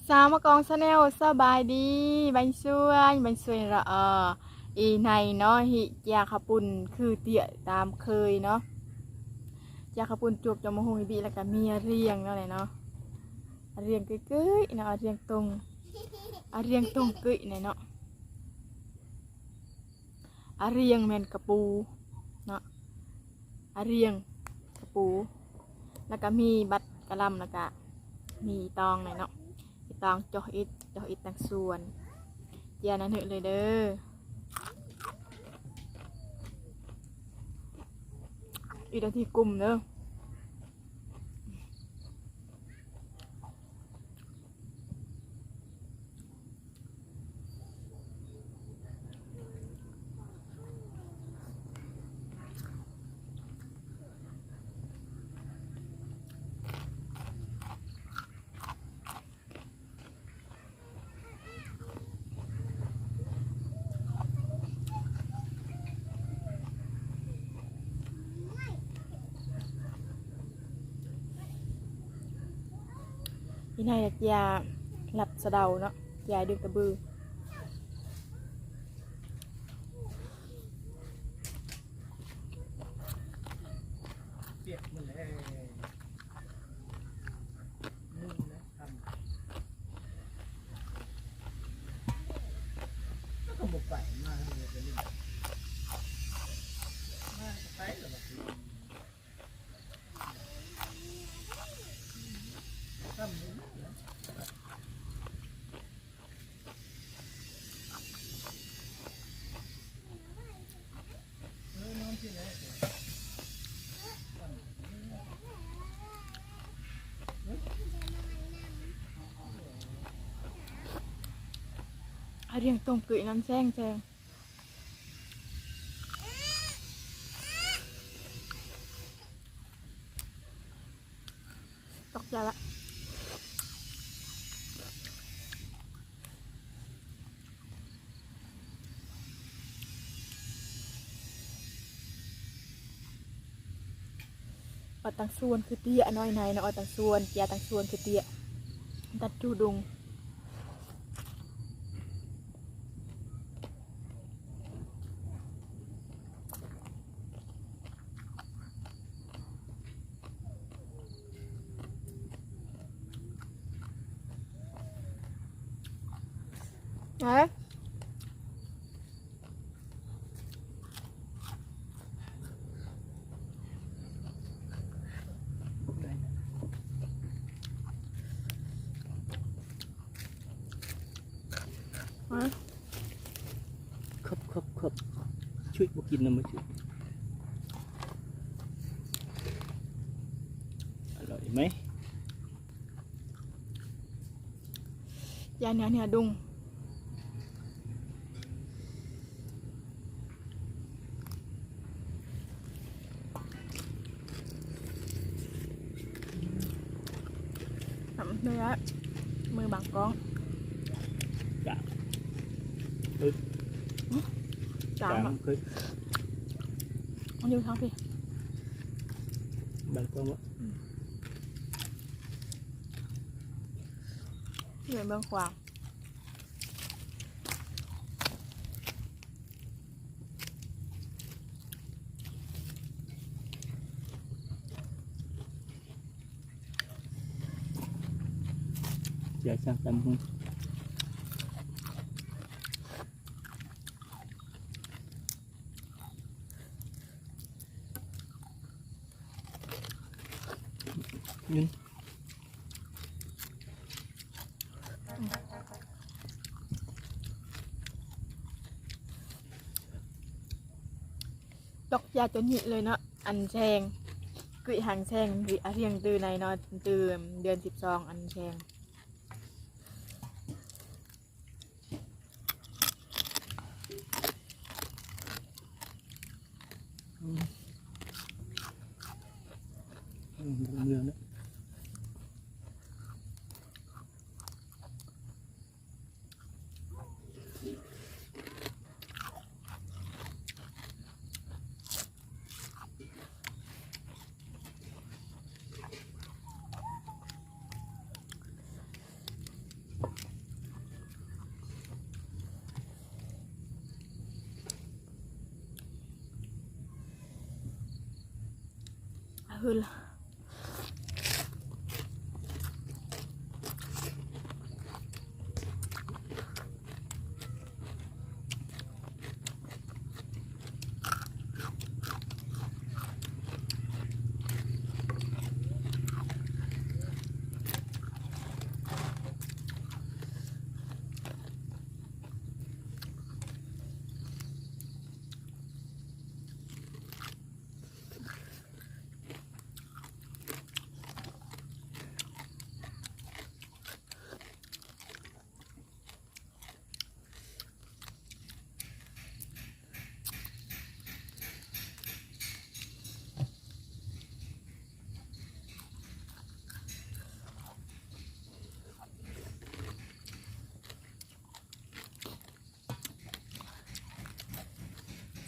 ສາວມະກອງຊາແນລ ສະບາຍດີ ບາຍຊວນ ບາຍຊວນລະອອ ອີ່ໄນເນາະ ເຮັດເຈ້ຍເຂົ້າປຸ້ນຄືເຕ້ຍຕາມເຄີຍເນາະ ເຈ້ຍເຂົ້າປຸ້ນ ຈວກ ຈຳບັກຫຸ່ງ ອີ່ບີ ແລ້ວກະມີອາຣຽງເນາະ ແຫຼະເນາະ ອາຣຽງເກີຍໆເນາະ ອາຣຽງຕົງ ອາຣຽງຕົງເກີຍແນ່ເນາະ. ອາຣຽງແມ່ນກະປູເນາະ ອາຣຽງກະປູ ແລ້ວກະມີບັດກະຫຼ່ຳ ແລ້ວກະມີອີ່ຕອງແນ່ເນາະ ອີ່ຕອງ ຈອກອິດ ຈອກອິດ ຕັງຊວນ ເຈ້ຍໜ້າໜຶເລີຍເດີ ອີ່ຕາທີ່ກຸມເດີ. ອີ່ນາຍຢາກຢາລັດສະເດົາເນາະ ຢາດຶກຕະບື. ປຽກໝົດແລ້ວ ມຶນແລ້ວ ມັນກໍບໍ່ໄປ ມາທາງນີ້ກໍນີ້ ມາກໍໄປແລ້ວ ຄ່ຳນີ້ ອາຣຽງຕົງເກີຍນັ້ນແຊງແຊງ. ຕົກໃຈລະ ອອດຕັງຊວນຄືເຕ້ຍ ນ້ອຍໃນນະ ອອດຕັງຊວນ ເຈ້ຍຕັງຊວນຄືເຕ້ຍ ຕັດຈູດົງ. ເອີ ຮະ ຄັບ ຄັບ ຄັບ ຊຸຍບໍ່ກິນນຳ ມາຊຸຍ ອະລ່ອຍໄໝ? ຢາເໜືອ ເໜືອດົງ ເໜືອ ມືບາງກ້ອງ ຈາງ ເອີ ຈາງ ຈາງ ເຄີຍ ມັນຢູ່ທາງພີ້ ບາງກ້ອງ ອືມ ເດີນເບິ່ງຂວາ ຢາກສັ່ງຕຳຫຸ່ງ ຕົກຢາຈົນຫິເລີຍເນາະ ອັນແຊງ ກຶຫາງແຊງ ອາຮຽງຕື່ໃນເນາະ ຕື່ເດືອນສິບສອງ ອັນແຊງ. ອ ຄືລະ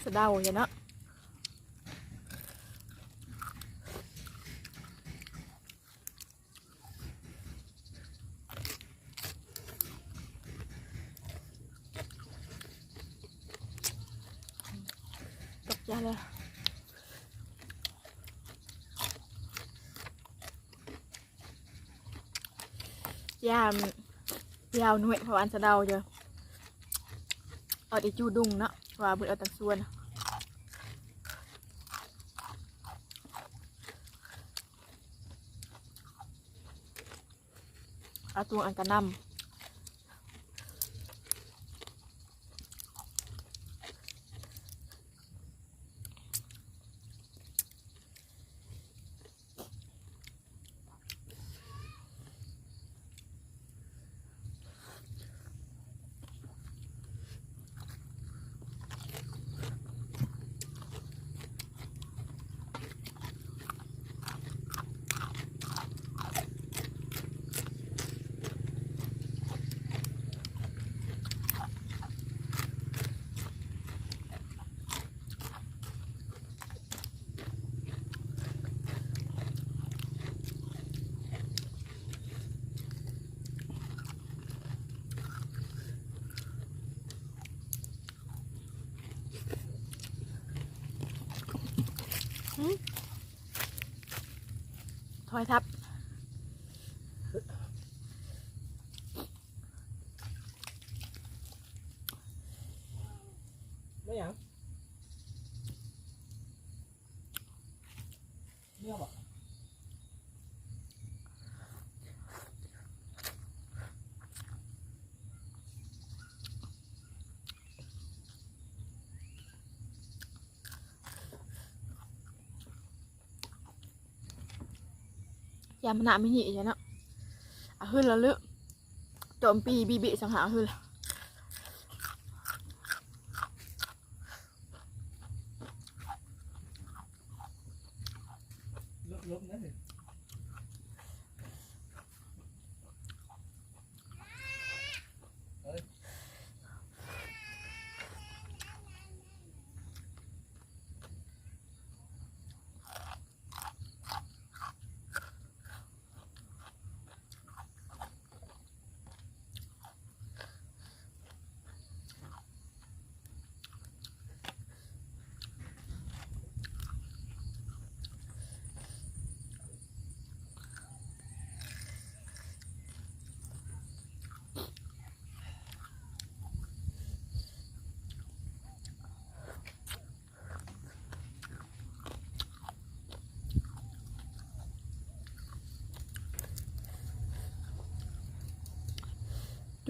ສະເດົາຢູ່ເນາະ. ຕົກໃຈເລີຍ. ຢ້ານ ຢ້ານໜ່ວຍເຂົາອັນສະເດົາຢູ່ ເອົາແຕ່ຈູດຸງເນາະ ເພາະວ່າເພິ່ນເອົາຕັ້ງສວນ ເອົາຕົວອັນກະນຳ. ຖອຍທັບ. ແມ່ນຫຍັງ? ເມືອບໍ່? ຢາມະນະມິນິເນາະ ອາຫຶລລະລຶ ໂຈມຕີບີບີສັງຫາອາຫຶລ. ລົບໆ ນະ.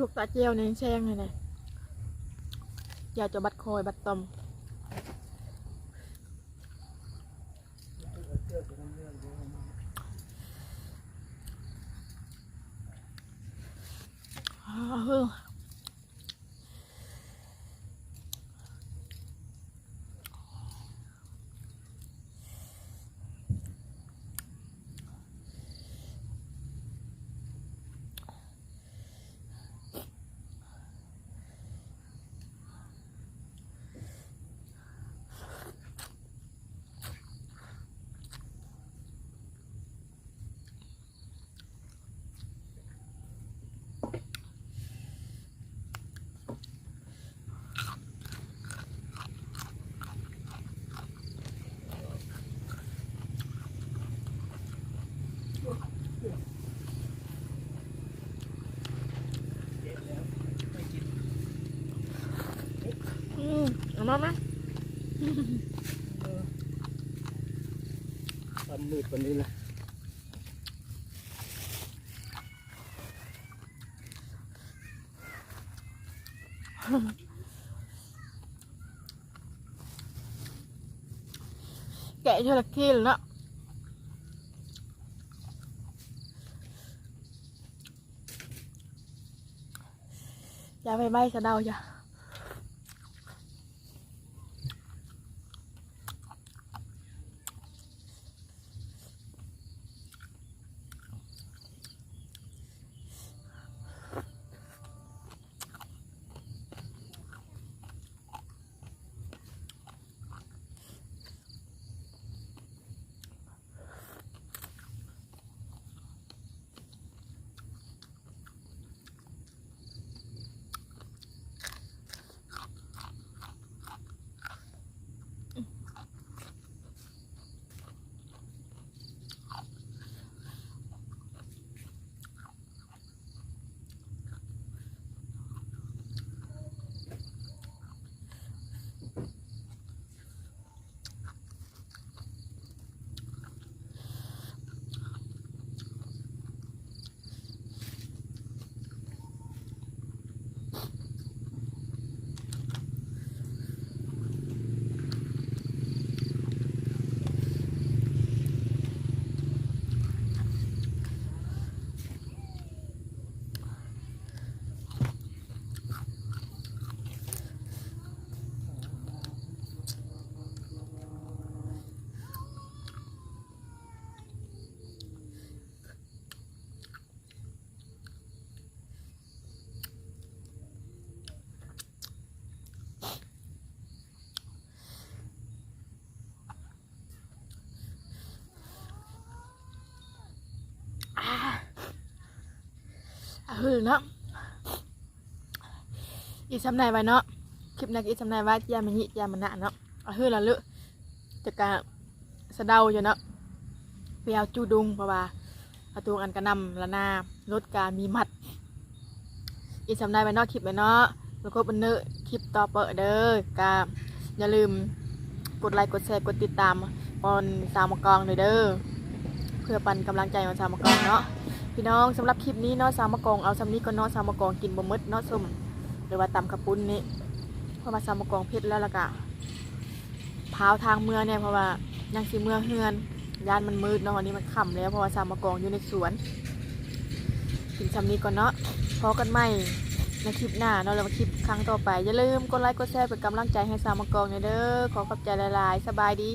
ຈົກຕາແຈ່ວແນງແຊງຫັ້ນນະ ຢ່າຈະບັດຄອຍບັດຕ່ອມ. ອາ ເຮີ. ມາມາ ເອີ ດຳມືດປານນີ້ລະ. ແກະຢູ່ລະກິນເນາະ ຢ່າໄປໄໝ້ສະເດົາຈ້ະ. ອາ ອາຮືເນາະ ອີ່ສ່ຳໃດວະເນາະ ຄລິບນີ້ກະອີ່ສ່ຳໃດວະ ຈຽມມະຫິ ຈຽມມະນະເນາະ ອາຮືລະເລີ ຈະກະສະເດົາຢູ່ເນາະ ໄປເອົາຈູດຸງ ເພາະວ່າ ປະຕູອັນກະນຳລະນາ ລົດກະມີມັດ ອີ່ສ່ຳໃດໄວ້ເນາະ ຄລິບໄວ້ເນາະ ແລ້ວກໍເບິ່ງເດີ ຄລິບຕໍ່ໄປເດີ ກະຢ່າລືມກົດໄລ ກົດແຊ ກົດຕິດຕາມ ອອນສາວມະກອງເດີ ເພື່ອປັນກຳລັງໃຈອອນສາວມະກອງເນາະ ພີ່ນ້ອງ. ສຳລັບຄລິບນີ້ເນາະ ສາວມະກອງເອົາສ່ຳນີ້ກ່ອນເນາະ ສາວມະກອງກິນບໍ່ໝົດເນາະ ສົ້ມ ຫຼືວ່າຕຳເຂົ້າປຸ້ນນີ້ ເພາະວ່າສາວມະກອງເຜັດແລ້ວ ແລ້ວກະ ພາວທາງເມືອແດ່ ເພາະວ່າຍັງຊິເມືອເຮືອນ ຢ້ານມັນມືດເນາະ ອັນນີ້ມັນຄ່ຳແລ້ວ ເພາະວ່າສາວມະກອງຢູ່ໃນສວນ. ກິນສ່ຳນີ້ກ່ອນເນາະ ພໍ້ກັນໃໝ່ໃນຄລິບໜ້າເນາະ ຫຼືວ່າຄລິບຄັ້ງຕໍ່ໄປ. ຢ່າລືມກົດໄລກົດແຊເປັນກຳລັງໃຈໃຫ້ສາວມະກອງແດ່ເດີ. ຂໍຂອບໃຈຫຼາຍໆ. ສະບາຍດີ.